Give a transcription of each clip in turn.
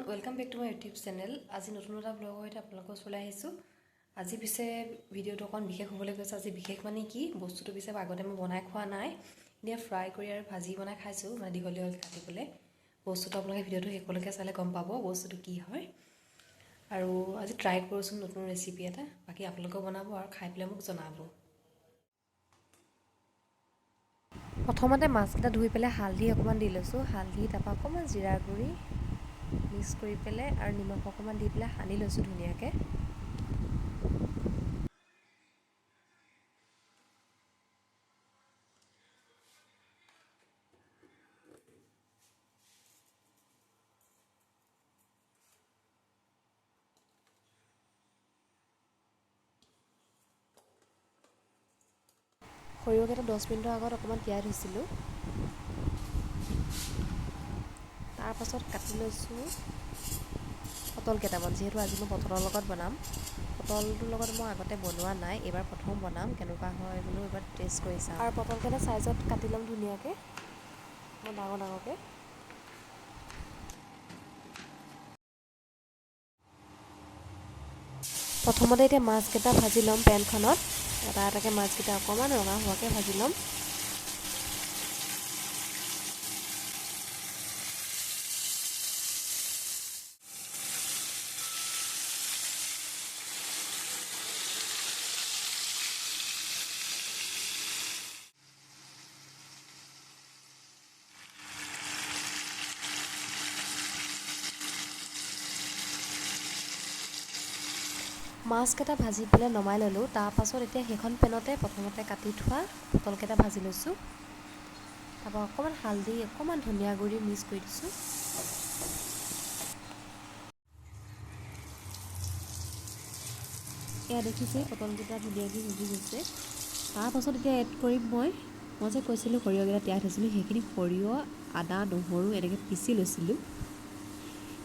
Everyone, welcome back to my YouTube channel. আজি নতুন এটা ব্লগৰ সৈতে আপোনালোকৰ ওচৰলৈ আহিছোঁ। আজি পিছে ভিডিঅ'টো অকণ বিশেষ হ'বলৈ গৈছে। আজি বিশেষ মানে কি বস্তুটো পিছে আগতে মই বনাই খোৱা নাই, এনেই ফ্ৰাই কৰি আৰু ভাজি বনাই খাইছোঁ, মানে দীঘল দীঘল কাটি পেলাই। বস্তুটো আপোনালোকে ভিডিঅ'টো শেষলৈকে চালে গম পাব বস্তুটো কি হয়। আৰু আজি ট্ৰাই কৰোঁচোন নতুন ৰেচিপি এটা, বাকী আপোনালোকেও বনাব আৰু খাই পেলাই মোক জনাব। প্ৰথমতে মাছকেইটা ধুই পেলাই হালধি অকণমান দি লৈছোঁ। হালধি তাৰপৰা অকণমান জিৰা গুড়ি মিক্স কৰি পেলাই আৰু নিমখ অকণমান দি পেলাই সানি লৈছোঁ ধুনীয়াকৈ। সৰিয়হকেইটা 10 মিনিটৰ আগত অকণমান তিয়াই থৈছিলোঁ। তাৰপাছত কাটি লৈছোঁ পটল কেইটামান, যিহেতু আজি মই পটলৰ লগত বনাম। পটলটোৰ লগত মই আগতে বনোৱা নাই, এইবাৰ প্ৰথম বনাম, কেনেকুৱা হয় বোলো এইবাৰ টেষ্ট কৰি চাম। আৰু পটলকেইটা চাইজত কাটি ল'ম ধুনীয়াকৈ, মই ডাঙৰ ডাঙৰকৈ। প্ৰথমতে এতিয়া মাছকেইটা ভাজি ল'ম পেনখনত, এটা এটাকৈ মাছকেইটা অকণমান ৰঙা হোৱাকৈ ভাজি ল'ম। মাছকেইটা ভাজি পেলাই নমাই ল'লোঁ। তাৰপাছত এতিয়া সেইখন পেনতে প্ৰথমতে কাটি থোৱা পটলকেইটা ভাজি লৈছোঁ। তাৰপৰা অকণমান হালধি অকণমান ধনিয়া গুড়ি মিক্স কৰি দিছোঁ। এয়া দেখিছে পটলকেইটা ধুনীয়াকৈ সিজি গৈছে। তাৰপাছত এতিয়া এড কৰিম মই যে কৈছিলোঁ সৰিয়হকেইটা তিয়াই থৈছিলোঁ, সেইখিনি সৰিয়হ আদা নহৰু এনেকৈ পিচি লৈছিলোঁ,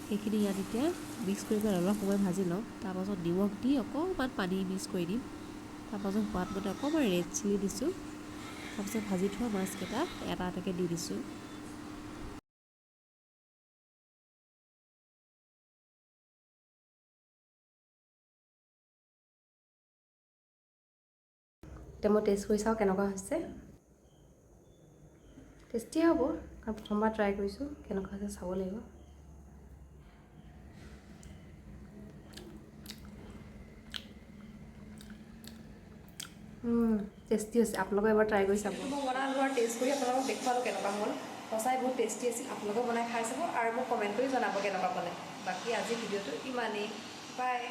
সেইখিনি ইয়াত এতিয়া মিক্স কৰি পেলাই অলপ সময় ভাজি ল'ম। তাৰপাছত নিমখ দি অকণমান পানী মিক্স কৰি দিম। তাৰপাছত সোৱাদমতে অকণমান ৰেড চিলি দিছোঁ। তাৰপিছত ভাজি থোৱা মাছকেইটা এটা এটাকৈ দি দিছোঁ। এতিয়া মই টেষ্ট কৰি চাওঁ কেনেকুৱা হৈছে। টেষ্টিয়ে হ'ব, কাৰণ প্ৰথমবাৰ ট্ৰাই কৰিছোঁ, কেনেকুৱা হৈছে চাব লাগিব। টেষ্টি হৈছে, আপোনালোকে এবাৰ ট্ৰাই কৰি চাব। মই বনালোঁ আৰু টেষ্ট কৰি আপোনালোকক দেখুৱালোঁ কেনেকুৱা হ'ল। সঁচাই বহুত টেষ্টি আছিল, আপোনালোকেও বনাই খাই চাব আৰু মোক কমেণ্ট কৰি জনাব কেনেকুৱা পালে। বাকী আজি ভিডিঅ'টো ইমানেই, বাই।